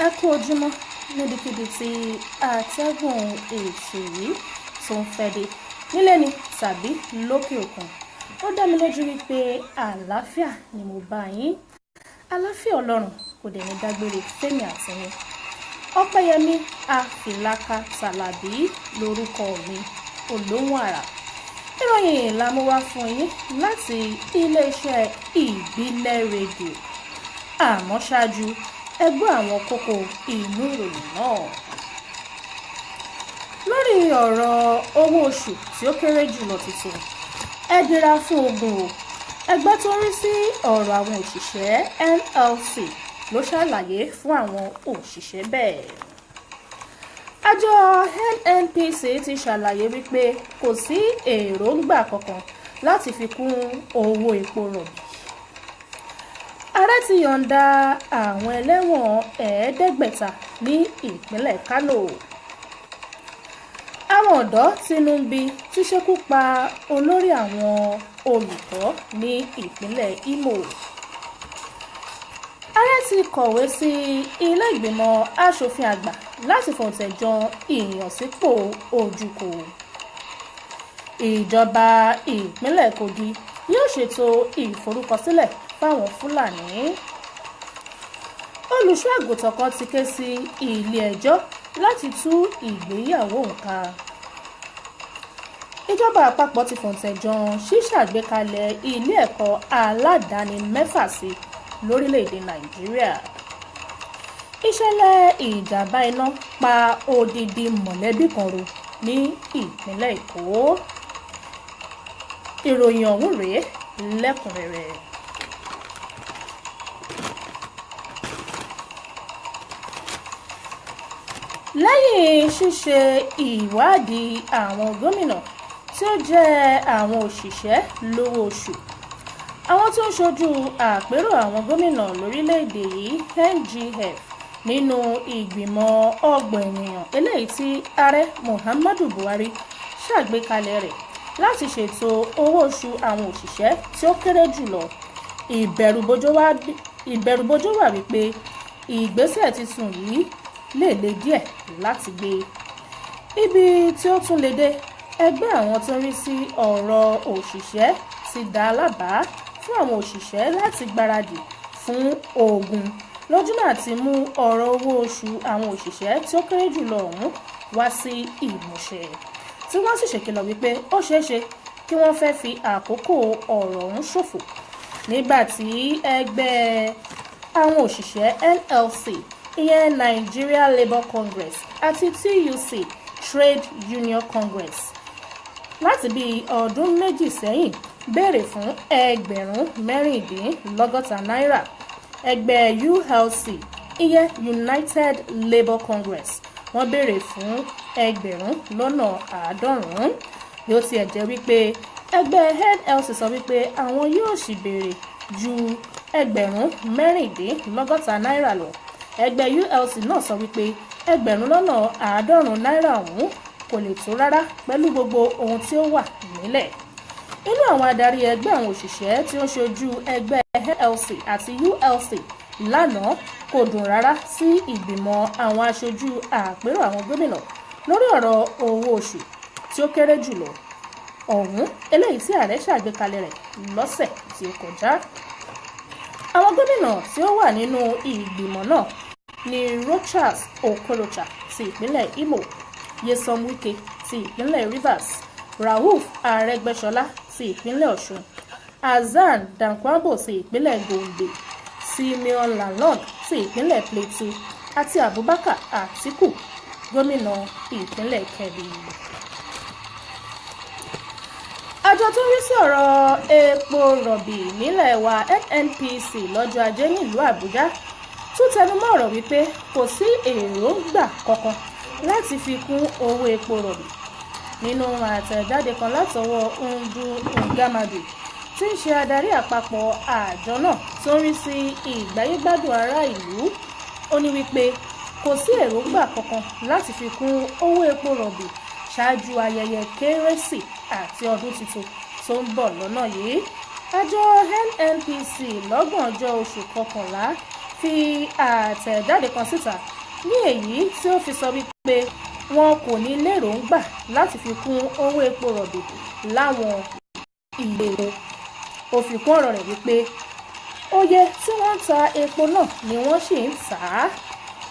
Ẹ kú ojúmọ́ níbikíbi tí atẹ́gùn ètò yìí tó ń fẹ́ dé, nílé ni tàbí lókè òkun. Ó dá mi lójú wípé àlàáfíà ni mo bá yín. Àlàáfíà Ọlọ́run kò dẹ̀ ní dágbére fẹ́mi àti yín. Ọpẹ́yẹmí Àfìlàkà Tàlàbí lórúkọ mi, olóhùn àrà. Ìròyìn la mú wá fún yín láti iléeṣẹ́ Ìbílẹ̀ Rédíò. Àmọ́ ṣáájú, ẹ gbọ́ àwọn kókó inú ìròyìn náà. Lórí ọ̀rọ̀ owó oṣù tí ó kéré jùlọ tuntun, ẹ dira fún ogun o. Ẹgbẹ́ tó ń rí sí ọ̀rọ̀ àwọn òṣìṣẹ́ NLC ló ṣàlàyé fún àwọn òṣìṣẹ́ bẹ́ẹ̀. Àjọ NNPC ti ṣàlàyé wípé kò sí èròǹgbà kankan láti fi kún owó epo rọ̀bì. Ààrẹ ti yọ̀ǹda àwọn ẹlẹ́wọ̀n 500 ní ìpínlẹ̀ Kánò. Àwọn ọ̀dọ́ tínú ń bí ti ṣekú pa olórí àwọn olùkọ́ ní ìpínlẹ̀ Imo. Ààrẹ ti kọ̀wé sí ilé ìgbìmọ̀ aṣòfin àgbà láti fòǹtẹ̀ jan ìyànsípò Ojukwu. Ìjọba ìpínlẹ̀ Kogi yóò ṣètò ìforúkọsílẹ̀ fáwọn Fúlàní. Olùṣọ́ àgùntàn kan ti ké sí ilé ẹjọ́ láti tú ìgbéyàwó òun ká. Ìjọba àpapọ̀ ti fòǹtẹ̀ jan ṣíṣàgbékalẹ̀ ilé ẹ̀kọ́ aládàáni 6 sí lórílẹ̀‐èdè Nàìjíríà. Ìṣẹ̀lẹ̀ ìjàmbá iná pa odidi mọ̀lẹ́bí kan run ní ìpínlẹ̀ Èkó. Ìròyìn ọ̀hún rèé lẹ́kùnrẹ́rẹ́. Lẹ́yìn ṣíṣe ìwádìí àwọn gómìnà tí ó jẹ́ àwọn òṣìṣẹ́ lówó oṣù, àwọn tó ń ṣojú àpérò àwọn gómìnà lórílẹ̀‐èdè yìí NGF nínú ìgbìmọ̀ ọgbọ̀n ènìyàn eléyìí tí ààrẹ Muhammadu Buhari ṣàgbékalẹ̀ rẹ̀ láti ṣètò owó oṣù àwọn òṣìṣẹ́ tí ó kéré jùlọ. Ìbẹ̀rùbojo wà wípé ìgbésẹ̀ tuntun yìí lè le díẹ̀ láti gbé. Ibi tí ó tún lè dé, ẹgbẹ́ àwọn tó ń rí sí ọ̀rọ̀ òṣìṣẹ́ ti dá lábàá fún àwọn òṣìṣẹ́ láti gbáradì fún ogun lójúnà àti mú ọ̀rọ̀ owó oṣù àwọn òṣìṣẹ́ tí ó kéré jùlọ ọ̀hún wá sí ìmúṣẹ, tí wọ́n sì ṣèkìlọ̀ wípé ó ṣeéṣe kí wọ́n fẹ́ fi àkókò ọ̀rọ̀ ọ̀hún ṣòfò. Nígbà tí ẹgbẹ́ àwọn òṣìṣẹ́ NLC, ìyẹn Nigeria Labour Congress, àti TUC, Trade Union Congress, láti bí ọdún 2 sẹ́yìn béèrè fún 16,000 náírà. Ẹgbẹ́ ULC, ìyẹn United Labour Congress, wọ́n béèrè fún 90,000. Bí ó tiẹ̀ jẹ́ wípé ẹgbẹ́ NLC sọ wípé àwọn yóò sì béèrè ju 16,000 náírà lọ. Ẹgbẹ́ ULC náà sọ wípé 90,000 náírà ọ̀hún kò lè tó rárá pẹ̀lú gbogbo ohun tí ó wà nílẹ̀. Inú àwọn adarí ẹgbẹ́ àwọn òṣìṣẹ́ tí ó ń ṣojú ẹgbẹ́ NLC àti ULC lánàá kò dùn rárá sí ìgbìmọ̀ àwọn aṣojú àpérò àwọn gómìnà lórí ọ̀rọ̀ owó oṣù tí ó kéré jùlọ ọ̀hún eléyìí tí ààrẹ ṣàgbékalẹ̀ rẹ̀ lọ́sẹ̀ tí ó kọjá. Àwọn gómìnà tí ó wà nínú ìgbìmọ̀ náà ni Rochas Okorocha ti ìpínlẹ̀ Imo, Nyesom Wike ti ìpínlẹ̀ Rivers, Rauf Arẹ́gbẹ́ṣọlá ti ìpínlẹ̀ Ọ̀ṣun, Hasan Dankwambo ti ìpínlẹ̀ Gombe, Simeon Lalong ti ìpínlẹ̀ Plateau àti Abubakar Atiku gómìnà ìpínlẹ̀ Kebbi. Àjọ tó ń rí sí ọ̀rọ̀ epo rọ̀bì nílẹ̀ wa NNPC lọ́jọ́ ajé nílùú Àbújá tún tẹnumọ́ ọ̀rọ̀ wípé kò sí èròǹgbà kankan láti fi kún owó epo rọ̀bì. Nínú àtẹ̀jáde kan látọwọ́ Ndu Ngamadu tí ń ṣe adarí àpapọ̀ àjọ náà tó ń rí sí ìgbáyégbádùn ará ìlú, ó ní wípé kò sí èròǹgbà kankan láti fi kún owó epo rọ̀bì ṣáájú ayẹyẹ Kérésì àti ọdún tuntun tó ń bọ̀ lọ́nà yìí. Àjọ NNPC lọ́gbọ̀njọ́ oṣù kọkànlá fi àtẹ̀jáde kan síta ní èyí tí ó fi sọ wípé wọn kò ní lérògbà láti fi kún owó epo rọ̀bì láwọn ilé epo. Ó fi kún ọ̀rọ̀ rẹ̀ wípé oye tí wọ́n ń ta epo náà ni wọ́n sì ń tà á.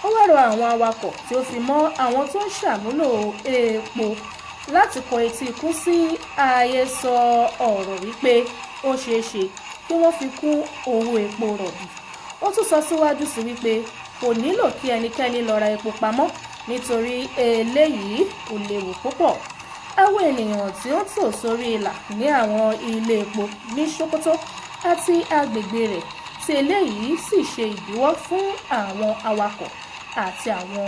Ó wá rọ àwọn awakọ̀ tí ó fi mọ́ àwọn tó ń ṣàmúlò epo láti kọ etí ikún sí àhesọ ọ̀rọ̀ wípé ó ṣeé ṣe kí wọ́n fi kún owó epo rọ̀bì. Ó tún sọ síwájú sí wípé kò nílò kí ẹnikẹ́ni lọ ra epo pamọ́ nítorí eléyìí ò léwu púpọ̀. Àwọn ènìyàn tí ó ń tò sórí ìlà ní àwọn ilé epo ní Sokoto àti agbègbè rẹ̀ tí eléyìí sì ṣe ìdíwọ́ fún àwọn awakọ̀ àti àwọn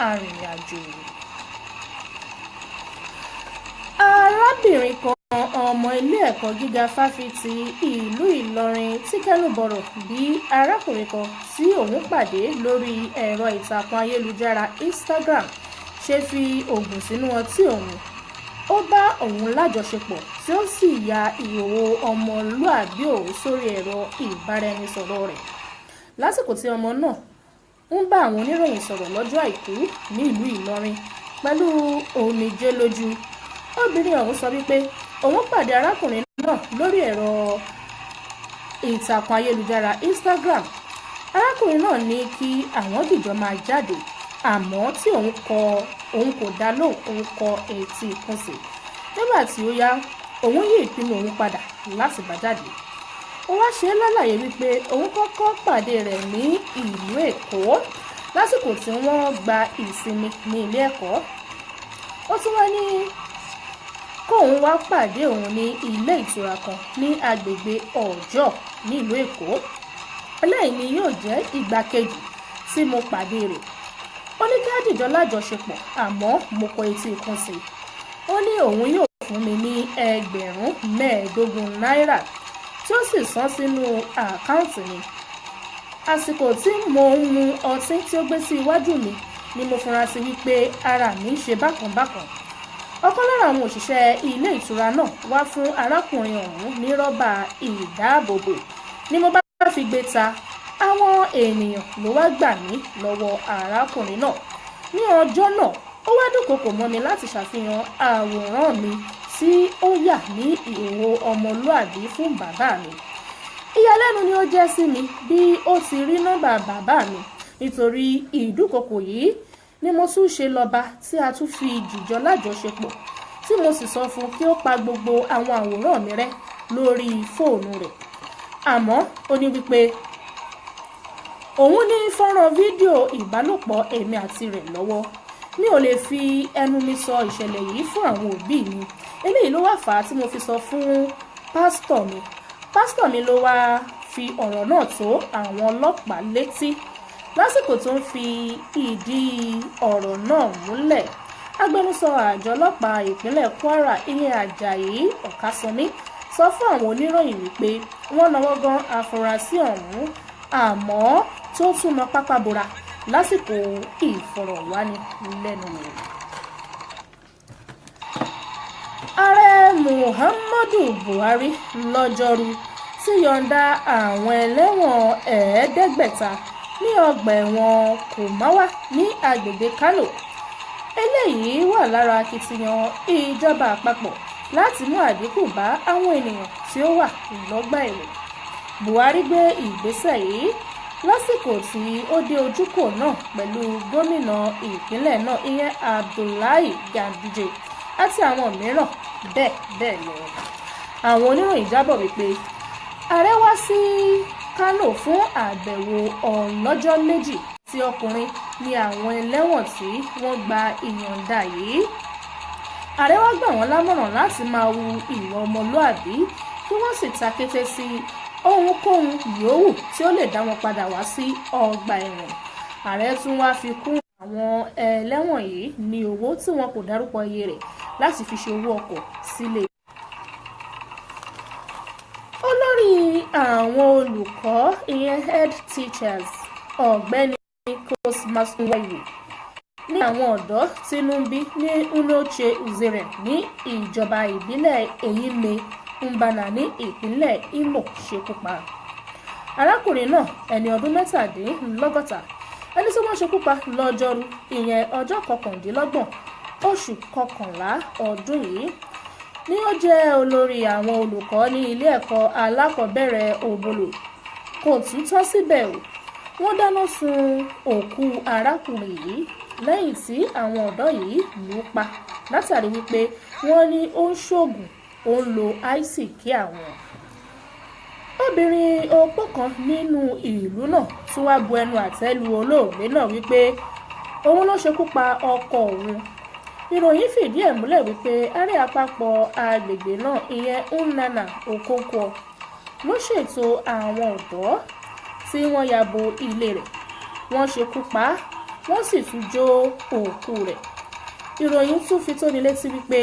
arìnrìn-àjò. Arábìnrin kan ọmọ ilé ẹ̀kọ́ gíga fáfitì ìlú Ìlọrin tí kẹ́nu bọ̀rọ̀ bí arákùnrin kan tí òun pàdé lórí ẹ̀rọ ìtàkùn ayélujára Instagram ṣe fi oògùn sínú ọtí òun. Ó bá òun lájọṣepọ̀ tí ó sì ya ìhòòhò ọmọlúàbí òun sórí ẹ̀rọ ìbáraẹnisọ̀rọ̀ rẹ̀. Lásìkò tí ọmọ náà ń bá àwọn oníròyìn sọ̀rọ̀ lọ́jọ́ Àìkú ní ìlú Ìlọrin pẹ̀lú omijé lójú, obìnrin ọ̀hún sọ wípé òun pàdé arákùnrin náà lórí ẹ̀rọ ìtàkùn ayélujára Instagram. Arákùnrin náà ní kí àwọn dìjọ máa jáde, àmọ́ tí òun kò dá lóhùn, òun kọ etí ikún sí. Nígbà tí ó yá, òun yí ìpinnu òun padà láti bá jáde. Ó wá ṣe lálàyé wípé òun kọ́kọ́ pàdé rẹ̀ ní ìlú Èkó lásìkò tí wọ́n gba ìsinmi ní ilé ẹ̀kọ́. Ó tún wá ní kóun wá pàdé òun ní ilé ìtura kan ní agbègbè Ọjọ́ ní ìlú Èkó. Eléyìí ni yóò jẹ́ ìgbà kejì tí mo pàdé rẹ̀. Ó ní kí á dìjọ lájọṣepọ̀, àmọ́ mo kọ etí ikún sí i. Ó ní òun yóò fún mi ní 15,000 náírà tí ó sì san sínú àkáǹtì mi. Àsìkò tí mò ń mu ọtí tí ó gbé sí iwájú mi ni mo fura sí wípé ara mi ń ṣe bákan bákan. Ọ̀kan lára àwọn òṣìṣẹ́ ilé ìtura náà wá fún arákùnrin ọ̀hún ní rọ́bà ìdáàbòbò ni mo bá fi gbé ta. Àwọn ènìyàn ló wá gbà mí lọ́wọ́ arákùnrin náà. Ní ọjọ́ náà, ó wá dúnkokò mọ́ mi láti ṣàfihàn àwòrán mi tí ó yà ní ìhòòhò ọmọlúàbí fún bàbá mi. Ìyàlẹ́nu ni ó jẹ́ sí mi bí ó ti rí nọ́mbà bàbá mi, nítorí ìdúnkokò yìí ni mo tún ṣe lọ́ba tí a tún fi jìjọ lájọṣepọ̀, tí mo sì sọ fún kí ó pa gbogbo àwọn àwòrán mi rẹ́ lórí fóònù rẹ̀. Àmọ́ ó ní wípé òun ní fọ́nrán fídíò ìbálòpọ̀ èmi àti rẹ̀ lọ́wọ́. Mi ò lè fi ẹnu mi sọ ìṣẹ̀lẹ̀ yìí fún àwọn òbí mi. Eléyìí ló wá fà á tí mo fi sọ fún pásítọ̀ mi. Pásítọ̀ mi ló wá fi ọ̀rọ̀ náà tó àwọn ọlọ́pàá létí. Lásìkò tó ń fi ìdí ọ̀rọ̀ náà múlẹ̀, agbẹnusọ àjọ ọlọ́pàá ìpínlẹ̀ Kwara ìyẹn Àjàyí Ọ̀kásánmi sọ fún àwọn oníròyìn wípé wọ́n náwó gan afurasí ọ̀hún, àmọ́ tó tún mọ pápá bora lásìkò ìfọ̀rọ̀wánilẹ́nuwò. Ààrẹ Muhammadu Buhari lọ́jọ́rú ti yọ̀ǹda àwọn ẹlẹ́wọ̀n 500 ní ọgbà ẹ̀wọ̀n Kòmáwá ní agbègbè Kano. Eléyìí wà lára akitiyan ìjọba àpapọ̀ láti mú àdínkù bá àwọn ènìyàn tí ó wà lọ́gbà ẹ̀wọ̀n. Buhari gbé ìgbésẹ̀ yìí lásìkò tí ó dé ojúkò náà pẹ̀lú gómìnà ìpínlẹ̀ náà ìyẹn Abdullahi Ganduje àti àwọn mìíràn bẹ́ẹ̀ bẹ́ẹ̀ lọ. Àwọn oníròyìn jábọ̀ wípé ààrẹ wá sí Kano fún àbẹ̀wò ọlọ́jọ́ méjì tí ọkùnrin ní àwọn ẹlẹ́wọ̀n tí wọ́n gba ìyọ̀ǹda yìí. Ààrẹ wá gbà wọ́n lámọ̀ràn láti máa hu ìwà ọmọlúàbí kí wọ́n sì ta kété sí ohunkóhun yòówù tí ó lè dá wọn padà wá sí ọgbà ẹ̀wọ̀n. Ààrẹ tún wá fi kún àwọn ẹlẹ́wọ̀n yìí ní owó tí wọn kò dárúkọ iye rẹ̀ láti fi ṣe owó ọkọ̀ sílé. Olórí àwọn olùkọ́ ìyẹn head teachers ọ̀gbẹ́ni Cosmas Nwaiwu ní àwọn ọ̀dọ́ tínú ń bí ní Unoche Uzere ní ìjọba ìbílẹ̀ Eyime Mbana ní ìpínlẹ̀ Imo ṣekú pa. Arákùnrin náà, ẹni ọdún 67, ẹni tí wọ́n ṣekú pa lọ́jọ́rú, ìyẹn ọjọ́ 29 oṣù kọkànlá ọdún yìí, ni ó jẹ́ olórí àwọn olùkọ́ ní ilé ẹ̀kọ́ alákọ̀ọ́bẹ̀rẹ̀ Òbòlò. Kò tún tán síbẹ̀ o, wọ́n dáná sun òkú arákùnrin yìí lẹ́yìn tí àwọn ọ̀dọ́ yìí lù ú pa látàrí wípé wọ́n ní ó ń ṣoògùn, ó ń lo àìsíkí àwọn. Obìnrin opó kan nínú ìlú náà tún wá bu ẹnu àtẹ́ lu olóògbé náà wípé òun ló ṣekú pa ọkọ òun. Ìròyìn fìdí ẹ̀ múlẹ̀ wípé ààrẹ àpapọ̀ agbègbè náà, ìyẹn Nnanna Okonkwo, ló ṣètò àwọn ọ̀dọ́ tí wọ́n ya bo ilé rẹ̀, wọ́n ṣekú pa á, wọ́n sì tún jó òkú rẹ̀. Ìròyìn tún fi tóni létí wípé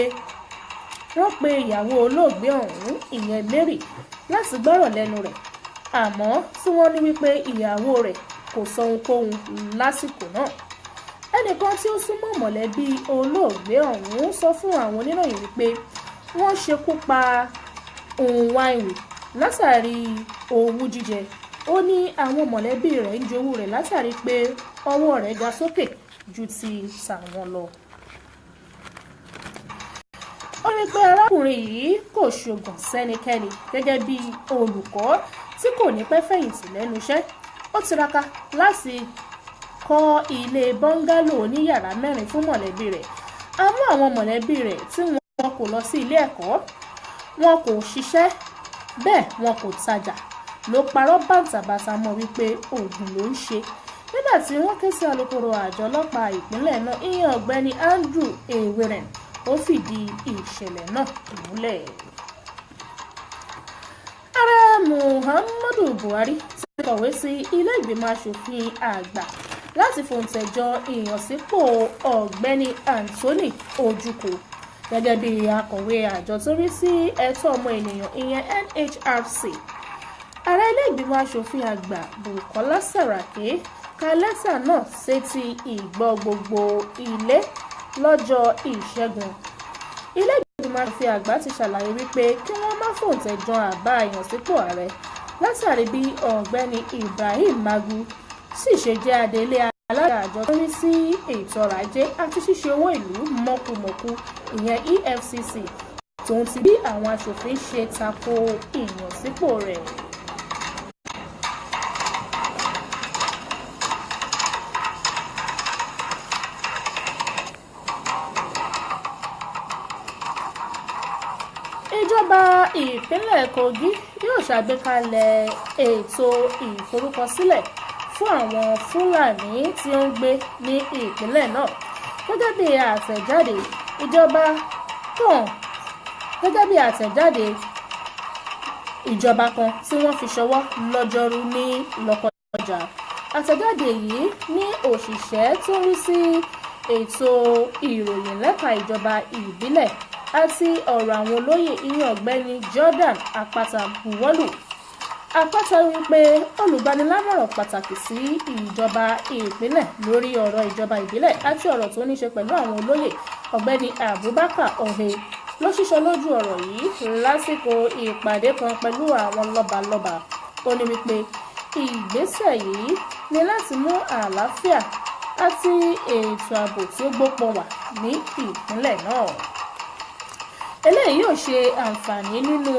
wọ́n pe ìyàwó olóògbé ọ̀hún, ìyẹn Mary, láti gbọ́rọ̀ lẹ́nu rẹ̀, àmọ́ tí wọ́n ní wípé ìyàwó rẹ̀ kò sọ ohunkóhun lásìkò náà. Ẹnìkan tí ó súnmọ́ mọ̀lẹ́bí olóògbé ọ̀hún sọ fún àwọn oníròyìn wípé wọ́n ṣekú pa Nwainwi látàrí owú jíjẹ. Ó ní àwọn mọ̀lẹ́bí rẹ̀ ń jowú rẹ̀ látàrí pé ọwọ́ rẹ̀ ga sókè ju ti tàwọn lọ. Ó ní pé arákùnrin yìí kò ṣògùn sẹ́nikẹ́ni gẹ́gẹ́ bí olùkọ́ tí kò ní pẹ́ fẹ̀yìntì lẹ́nu iṣẹ́. Ó tiraka láti kọ́ ilé bọ́ńgálò oníyàrá 4 fún mọ̀lẹ́bí rẹ̀, àmọ́ àwọn mọ̀lẹ́bí rẹ̀ tí wọn kò lọ sí ilé ẹ̀kọ́, wọn kò ṣiṣẹ́, bẹ́ẹ̀ wọn kò tajà, ló parọ́ bàǹtàbàǹtà mọ́ wípé oògùn ló ń ṣe. Nígbà tí wọ́n ké sí alukoro àjọ ọlọ́pàá ìpínlẹ̀ náà, ìyẹn ọ̀gbẹ́ni Andrew Eweren, ó fìdí ìṣẹ̀lẹ̀ náà múlẹ̀. Ààrẹ Muhammadu Buhari ti kọ̀wé sí ilé ìgbìmọ̀ asòfin àgbà láti fòǹtẹ̀jọ ìyànsípò ọ̀gbẹ́ni Anthony Ojukwu gẹ́gẹ́ bí akọ̀wé àjọ tó rí sí ẹ̀tọ́ ọmọ ènìyàn, ìyẹn NHRC. Ààrẹ ilé ìgbìmọ̀ asòfin àgbà Bukola Saraki ka lẹ́tà náà sétí ìgbọ́ gbogbo ilé lọ́jọ́ Ìṣẹ́gun. Ilé ìgbìmọ̀ asòfin àgbà ti ṣàlàyé wípé kí wọ́n má fòǹtẹ̀jọ àbá ìyànsípò ààrẹ látàrí bí ọ̀gbẹ́ni Ibrahim Magu sì ṣe jẹ́ adelé alága àjọ tó ń rí sí ètò ọrọ̀ ajé àti ṣíṣe owó ìlú mọ̀kùmọ̀kù, ìyẹn EFCC, tòun ti bí àwọn aṣòfin ṣe tako ìyànsípò rẹ̀. Ìjọba ìpínlẹ̀ Kogi yóò ṣàgbékalẹ̀ ètò ìforúkọsílẹ̀ fún àwọn Fúlàní tí ó ń gbé ní ìpínlẹ̀ náà gẹ́gẹ́ bí àtẹ̀jáde ìjọba kan tí wọ́n fi ṣọwọ́ lọ́jọ́rú ní Lọ́kọ́jà. Àtẹ̀jáde yìí ní òṣìṣẹ́ tó ń rí sí ètò ìròyìn lẹ́ka ìjọba ìbílẹ̀ àti ọ̀rọ̀ àwọn olóyè, ìyẹn ọ̀gbẹ́ni Jordan Apata buwọ́lù. Apata wípé olùgbanilámọ̀ràn pàtàkì sí ìjọba ìpínlẹ̀ lórí ọ̀rọ̀ ìjọba ìbílẹ̀ àti ọ̀rọ̀ tó ní ṣe pẹ̀lú àwọn olóyè, ọ̀gbẹ́ni Abubakar Ohe, ló ṣíṣọ lójú ọ̀rọ̀ yìí lásìkò ìpàdé kan pẹ̀lú àwọn lọ́balọ́ba. Ó ní wípé ìgbésẹ̀ yìí ni láti mú àlàáfíà àti ètò ààbò tí ó gbópọn wà ní ìpínlẹ̀ náà. Eléyìí yóò ṣe àǹfààní nínú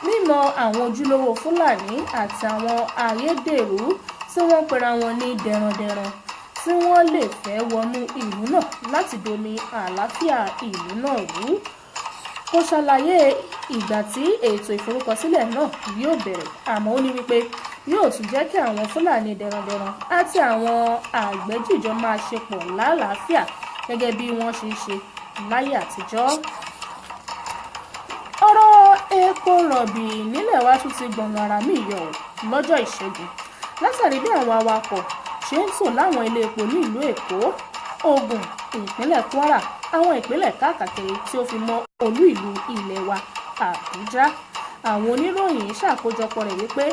mímọ̀ àwọn ojúlówó Fúlàní àti àwọn ayédèrú tí wọ́n pera wọn ní dẹrandẹran tí wọ́n lè fẹ́ wọnú ìlú náà láti domi àlàáfíà ìlú náà rú. Kò ṣàlàyé ìgbà tí ètò ìforúkọsílẹ̀ náà yóò bẹ̀rẹ̀, àmọ́ ó ní wípé yóò tún jẹ́ kí àwọn Fúlàní dẹrandẹran àti àwọn àgbẹ̀jìjọ máa ṣe pọ̀ lálàáfíà gẹ́gẹ́ bí wọ́n ṣe ń ṣe láyé àtijọ́. Ọ̀rọ̀ epo rọ̀bì nílẹ̀ wa tún ti gbọ̀nà ara mi yọ lọ́jọ́ Ìṣẹ́gun látàrí bí àwọn awakọ̀ ṣe ń tò láwọn ilé epo ní ìlú Èkó, Ògùn, ìpínlẹ̀ Kwara, àwọn ìpínlẹ̀ káàkiri tí ó fi mọ́ olú ìlú ilẹ̀ wa Àbújá. Àwọn oníròyìn ṣàkójọpọ̀ rẹ̀ wípé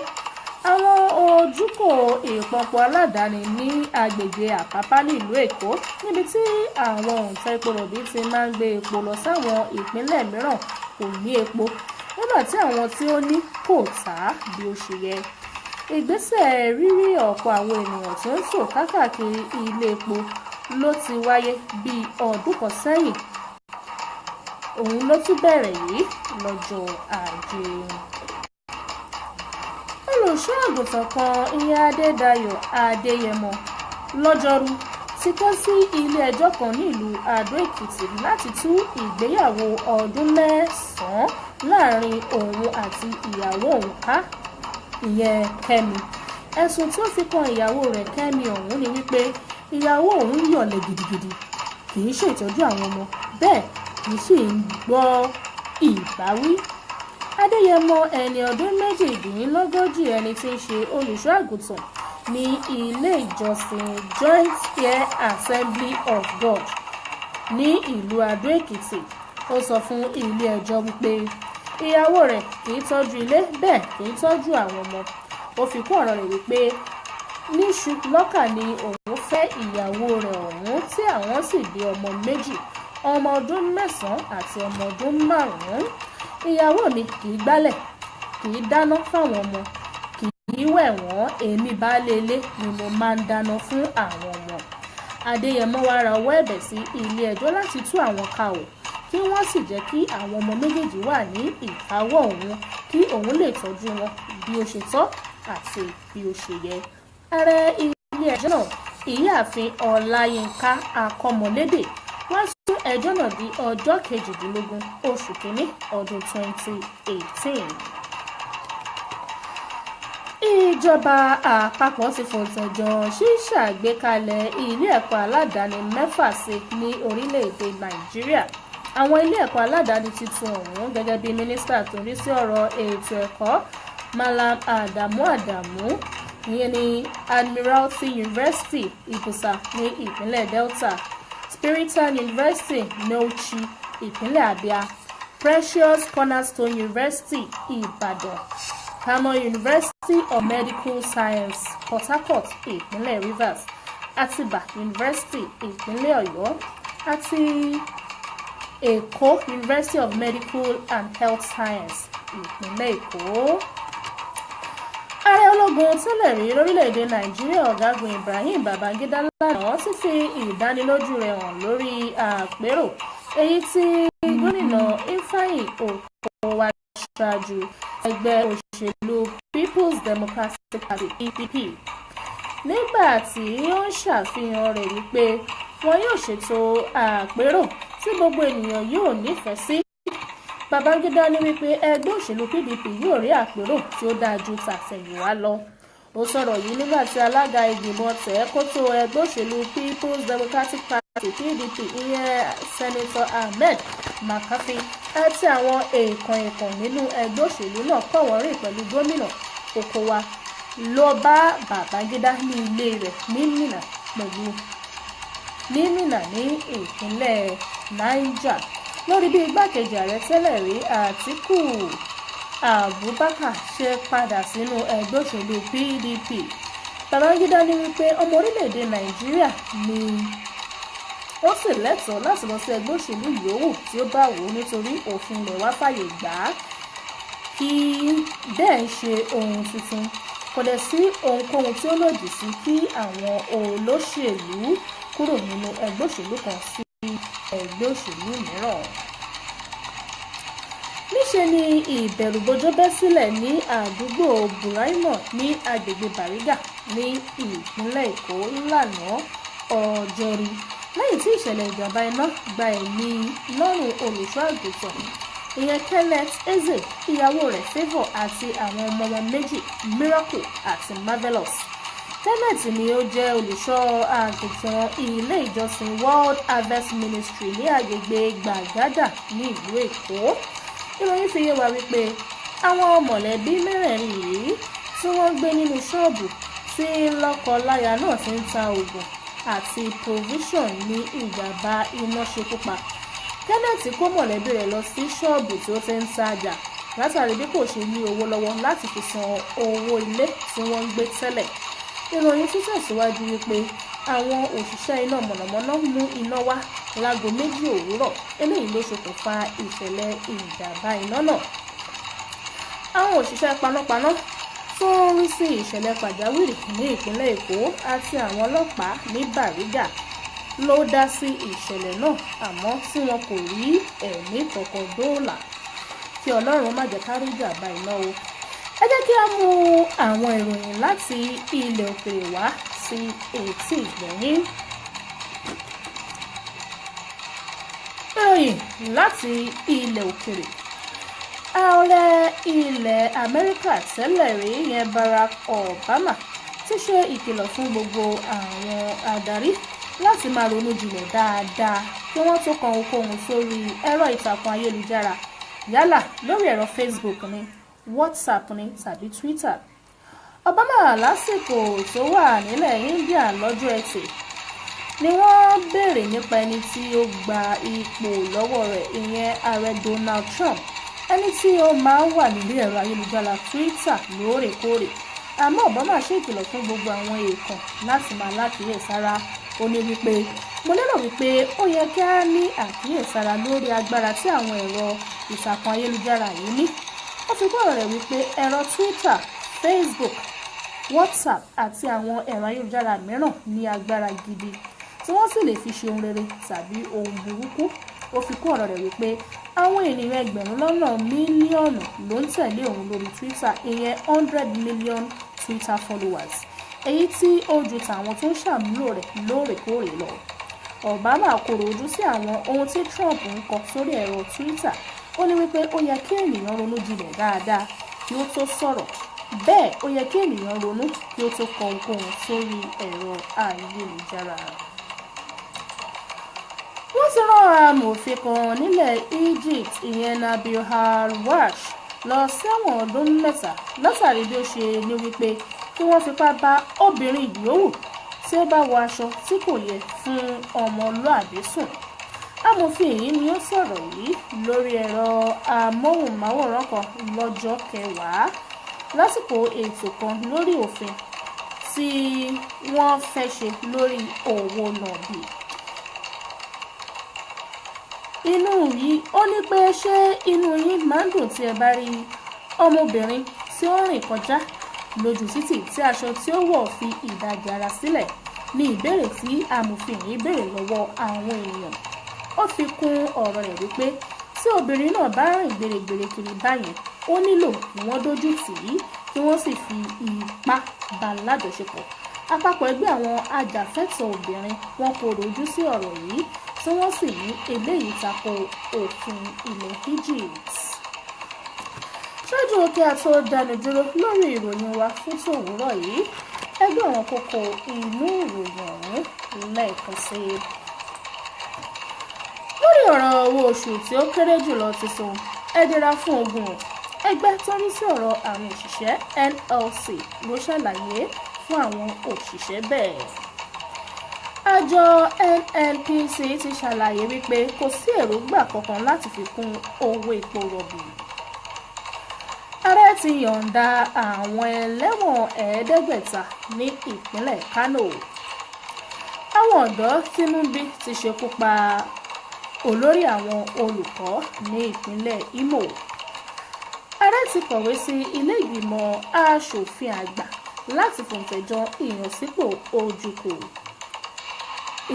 àwọn ojúkò ìpọnpọ aládàáni ní agbègbè Àpápá ní ìlú Èkó, níbi tí àwọn òǹtẹ̀ epo rọ̀bì ti máa ń gbé epo lọ sáwọn ìpínlẹ̀ mìíràn, kò ní epo nígbà tí àwọn tí ó ní kò tà á bí ó ṣe yẹ. Ìgbésẹ̀ rírí ọ̀pọ̀ àwọn ènìyàn tí ń tò káàkiri ilé epo ló ti wáyé bíi ọdún kan sẹ́yìn, òun ló tún bẹ̀rẹ̀ yìí lọ́jọ́ Ajé. Olùṣọ́ àgùntàn kan ìyẹn Adédayọ̀ Adéyẹmọ lọ́jọ́rú ti ké sí ilé ẹjọ́ kan ní ìlú Adó Èkìtì láti tú ìgbéyàwó ọdún 9 láàrin òun àti ìyàwó òun ká, ìyẹn Kẹ́mi. Ẹ̀sùn tí ó fi kan ìyàwó rẹ̀ Kẹ́mi ọ̀hún ni wípé ìyàwó òun yọ̀lẹ gidigidi, kì í ṣètọ́jú àwọn ọmọ, bẹ́ẹ̀ kì í sì ń gbọ́ ìbáwí. Adéyẹmọ ẹni ọdún 38 ẹni tí ń ṣe olùṣọ́ àgùntàn ní ilé ìjọsìn Joint Ear Assembly of God ní ìlú Adó Èkìtì. Ó sọ fún ilé ẹjọ́ wípé ìyàwó rẹ̀ kì í tọ́jú ilé, bẹ́ẹ̀ kì í tọ́jú àwọn ọmọ. Ó fi kún ọ̀rọ̀ rẹ̀ wípé níṣu lọ́kà ni òun fẹ́ ìyàwó rẹ̀ ọ̀hún tí àwọn sì bí ọmọ 2, ọmọ ọdún 9 àti ọmọ ọdún 5. Ìyàwó mi kì í gbálẹ̀, kì í dáná fáwọn ọmọ, kì í wẹ̀ wọ́n, èmi baálé ilé ni mo máa ń dáná fún àwọn ọmọ. Adéyẹmọ wá rawọ́ ẹ̀bẹ̀ sí ilé ẹjọ́ láti tú àwọn ká o, kí wọ́n sì jẹ́ kí àwọn ọmọ méjèèjì wà ní ìkáwọ́ òun, kí òun lè tọ́jú wọn bí ó ṣe tọ́ àti bí ó ṣe yẹ. Ààrẹ ilé ẹjọ́ náà, Ìyáàfin Ọláyínká Akọ́mọlédè, wá sún ẹjọ́ náà di ọjọ́ 18 oṣù kínní ọdún 2018. Ìjọba àpapọ̀ ti fòǹtẹ̀ jọ ṣíṣàgbékalẹ̀ ilé ẹ̀kọ́ aládàáni 6 sí ní orílẹ̀-èdè Nàìjíríà. Àwọn ilé ẹ̀kọ́ aládàáni tuntun ọ̀hún gẹ́gẹ́ bí mínísítà tó ń rí sí ọ̀rọ̀ ètò ẹ̀kọ́ Malam Adamu Adamu, ìyẹn ní Admiralty University Ibusa ní ìpínlẹ̀ Delta, Spiritan University Neuchi ìpínlẹ̀ Abia, Precious Cornerstone University Ìbàdàn, Kamo University of Medical Science Port Harcourt ìpínlẹ̀ Rivers, Atiba University ìpínlẹ̀ Ọ̀yọ́ àti Èkó University of Medical and Health Science ìpínlẹ̀ Èkó. Ààrẹ ológun tẹ́lẹ̀ rí lórílẹ̀‐èdè Nàìjíríà ọ̀gágun Ibrahim Babangida lánàá ti fi ìdánilójú rẹ̀ hàn lórí àpérò èyí tí gómìnà Ifeanyi Okowa ṣáájú ẹgbẹ́ òṣèlú People's Democratic Party (PDP) nígbà tí ó ń ṣàfihàn rẹ̀ wípé wọn yóò ṣètò àpérò tí gbogbo ènìyàn yóò nífẹ̀ẹ́ sí. Babangida ní wípé ẹgbẹ́ òṣèlú PDP yóò rí àpérò tí ó dáa ju tàtẹ̀yìnwá lọ. Ó sọ̀rọ̀ yìí nígbà tí alága ìgbìmọ̀ tẹ̀ẹ́kótó ẹgbẹ́ òṣèlú People's Democratic Party (PDP) ìyẹn Senator Ahmed Makarfi àti àwọn èèkàn-èèkàn nínú ẹgbẹ́ òṣèlú náà kọ̀wọ́rìn pẹ̀lú gómìnà Okowa lọ bá Babangida ní ilé rẹ̀ ní Minna ní ìpínlẹ̀ Niger. Lórí bí igbákejì ààrẹ tẹ́lẹ̀ rí Àtíkù Abubakar ṣe padà sínú ẹgbẹ́ òṣèlú PDP, Babangida ní wípé ọmọ orílẹ̀-èdè Nàìjíríà ni ó sì lẹ́tọ̀ọ́ láti lọ sí ẹgbẹ́ òṣèlú yòówù tí ó bá wù ú nítorí òfin ilẹ̀ wa fàyè gbà á, kí bẹ́ẹ̀ ń ṣe ohun tuntun. Kò dẹ̀ sí ohunkóhun tí ó lòdì sí kí àwọn olóṣèlú kúrò nínú ẹgbẹ́ òṣèlú kan sí ẹgbẹ́ òṣèlú mìíràn. Níṣe ni ìbẹ̀rùbojo bẹ́ sílẹ̀ ní àdúgbò Buraimo ní agbègbè Bariga ní ìpínlẹ̀ Èkó lánàá Ọjọ́rú lẹ́yìn tí ìṣẹ̀lẹ̀ ìjàmbá iná gba ẹ̀mí lọ́rùn olùṣọ́ àgùntàn ìyẹn Kenneth Eze, ìyàwó rẹ̀ Favour àti àwọn ọmọ wọn 2, Miracle àti Marvelous. Kenneth ni ó jẹ́ olùṣọ́ àgùntàn ilé ìjọsìn World Harvest Ministry ní agbègbè Gbàgádà ní ìlú Èkó. Ìròyìn fi yé wa wípé àwọn mọ̀lẹ́bí mẹ́rẹ̀ẹ̀rin yìí tí wọ́n gbé nínú ṣọ́ọ̀bù tí lọ́kọ-láya náà ti ń ta oògùn àti provision ní ìjàmbá iná ṣekú pa. Kenneth kó mọ̀lẹ́bí rẹ̀ lọ sí ṣọ́ọ̀bù tí ó ti ń tajà látàrí bí kò ṣe ní owó lọ́wọ́ láti fi san owó ilé tí wọ́n ń gbé tẹ́lẹ̀. Ìròyìn tún tẹ̀síwájú wípé àwọn òṣìṣẹ́ iná mọ̀nàmọ́ná mú iná wá láago 2 òwúrọ̀, eléyìí ló ṣokùnfà ìṣẹ̀lẹ̀ ìjàmbá iná náà. Àwọn òṣìṣẹ́ panápaná Tó ń rí sí ìṣẹ̀lẹ̀ pàjáwìrì ní ìpínlẹ̀ Èkó àti àwọn ọlọ́pàá ní Bàrígà ló dá sí ìṣẹ̀lẹ̀ náà, àmọ́ tí wọn kò rí ẹ̀mí kankan dóòlà. Kí Ọlọ́run má jẹ́ ká rí ìjàmbá iná o. Ẹ jẹ́ kí a mú àwọn ìròyìn láti ilẹ̀ òkèèrè wá sí etí ìgbọ̀nyín. Ìròyìn láti ilẹ̀ òkèèrè. Ààrẹ ilẹ̀ Amẹ́ríkà tẹ́lẹ̀ rí yẹn Barack Obama ti ṣe ìkìlọ̀ fún gbogbo àwọn adarí láti máa ronú jinlẹ̀ dáadáa kí wọ́n tó kan ohunkóhun sórí ẹ̀rọ ìtàkùn ayélujára, yálà lórí ẹ̀rọ Facebook ni, WhatsApp ni tàbí Twitter. Obama lásìkò tó wà nílẹ̀ India lọ́jọ́ Ẹtì ni wọ́n béèrè nípa ẹni tí ó gba ipò lọ́wọ́ rẹ̀, ìyẹn ààrẹ Donald Trump, ẹni tí ó máa ń wà lórí ẹ̀rọ ayélujára Twitter lóòrèkóòrè. Àmọ́ Obama ṣe ìkìlọ̀ fún gbogbo àwọn èèkàn láti máa lákìyèsára. Ó ní wípé, mo lérò wípé ó yẹ kí a ní àkíyèsára lórí agbára tí àwọn ẹ̀rọ ìtàkùn ayélujára yìí ní. Ó fi kún ọ̀rọ̀ rẹ̀ wípé ẹ̀rọ Twitter, Facebook, WhatsApp àti àwọn ẹ̀rọ ayélujára mìíràn ní agbára gidi tí wọ́n sì lè fi ṣe ohun rere tàbí ohun burúkú. Ó fi kún ọ̀rọ̀ rẹ̀ wípé àwọn ènìyàn 1,000 mílíọ̀nù ló ń tẹ̀lé òun lórí Twitter, ìyẹn 100 million Twitter followers, èyí tí ó ju tàwọn tó ń ṣàmúlò rẹ̀ lóòrèkóòrè lọ. Obama kòrò ojú sí àwọn ohun tí Trump ń kọ sórí ẹ̀rọ Twitter. Ó ní wípé ó yẹ kí ènìyàn ronú jinlẹ̀ dáadáa kí ó tó sọ̀rọ̀, bẹ́ẹ̀ ó yẹ kí ènìyàn ronú kí ó tó kọ ohunkóhun sórí ẹ̀rọ ayélujára. Wọ́n ti rán amòfin kan nílẹ̀ Egypt, ìyẹn Nabil Al-Wash, lọ sẹ́wọ̀n ọdún 3 látàrí bí ó ṣe ní wípé kí wọ́n fipá bá obìnrin yòówù tí ó bá wọ aṣọ tí kò yẹ fún ọmọlúàbí sùn. Amòfin yìí ni ó sọ̀rọ̀ yìí lórí ẹ̀rọ amóhùnmáwòrán kan lọ́jọ́ kẹwàá lásìkò ètò kan lórí òfin tí wọ́n fẹ́ ṣe lórí òwò nàbì. Inú yìí ó ní pé ṣé inú yín máa ń dùn tí ẹ bá rí ọmọbìnrin tí ó rìn kọjá lójú títì tí aṣọ tí ó wọ̀ fi ìdajì ara sílẹ̀, ní ìbéèrè tí amòfin yìí béèrè lọ́wọ́ àwọn ènìyàn. Ó fi kún ọ̀rọ̀ rẹ̀ wípé tí obìnrin náà bá rìn gbèrègbèrè kiri báyẹn, ó nílò kí wọ́n dójú tì í kí wọ́n sì fi ipá bá a lájọṣepọ̀. Àpapọ̀ ẹgbẹ́ àwọn ajàfẹ́tọ̀ọ́ obìnrin wọn kò rojú sí ọ̀rọ̀ yìí, tí wọ́n sì ní eléyìí tako òfin ilẹ̀ Egypt. Ṣáájú kí a tó dánu dúró lórí ìròyìn wa fún tòwúrọ̀ yìí, ẹgbẹ́ àwọn kókó inú ìròyìn ọ̀hún lẹ́ẹ̀kan sí i. Lórí ọ̀rọ̀ owó oṣù tí ó kéré jùlọ tuntun, ẹ dira fún ogun. Ẹgbẹ́ tó ń rí sí ọ̀rọ̀ àwọn òṣìṣẹ́ NLC ló ṣàlàyé fún àwọn òṣìṣẹ́ bẹ́ẹ̀. Àjọ NNPC ti ṣàlàyé wípé kò sí èròǹgbà kankan láti fi kún owó epo rọ̀bì. Ààrẹ ti yọ̀ǹda àwọn ẹlẹ́wọ̀n 500 ní ìpínlẹ̀ Kano. Àwọn ọ̀dọ́ tínú bí ti ṣekú pa olórí àwọn olùkọ́ ní ìpínlẹ̀ Imo. Ààrẹ ti kọ̀wé sí ilé ìgbìmọ̀ aṣòfin àgbà láti fòǹtẹ̀jọ ìyànsípò Ojukwu.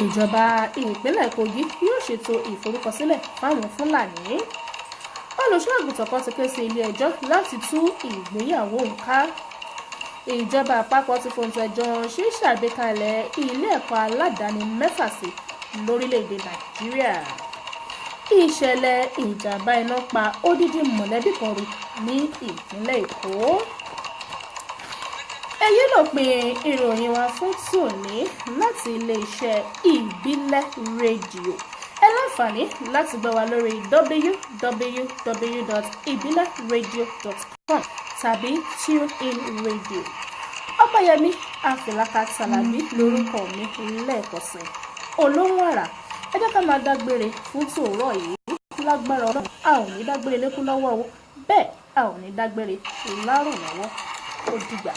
Ìjọba ìpínlẹ̀ Kogi yóò ṣètò ìforúkọsílẹ̀ fáwọn Fúlàní. Olùṣọ́-àgùntàn kan ti ké sí ilé ẹjọ́ láti tú ìgbéyàwó òun ká. Ìjọba àpapọ̀ ti fòǹtẹ̀jọ ṣíṣàgbékalẹ̀ ilé ẹ̀kọ́ aládàáni 6 sí lórílẹ̀‐èdè Nàìjíríà. Ìṣẹ̀lẹ̀ ìjàmbá iná pa odidi mọ̀lẹ́bí kan rú ní ìpínlẹ̀ Èkó. Èyí lópin ìròyìn wa fún tòní láti iléeṣẹ́ Ìbílẹ̀ Rédíò. Ẹ láǹfààní láti gbọ́ wa lórí www.ibileradio.com tàbí TuneIn Radio. Ọpẹ́yẹmí Àfìlàkà Tàlàbí lórúkọ mi lẹ́ẹ̀kan sí i. Olóhùn àrà, ẹ jẹ́ ká máa dágbére fún tòórọ́ yìí. Lágbára Ọlọ́run, a ò ní dágbére lékú lọ́wọ́ o, bẹ́ẹ̀ a ò ní dágbére lárùn lọ́wọ́. Ó dìgbà.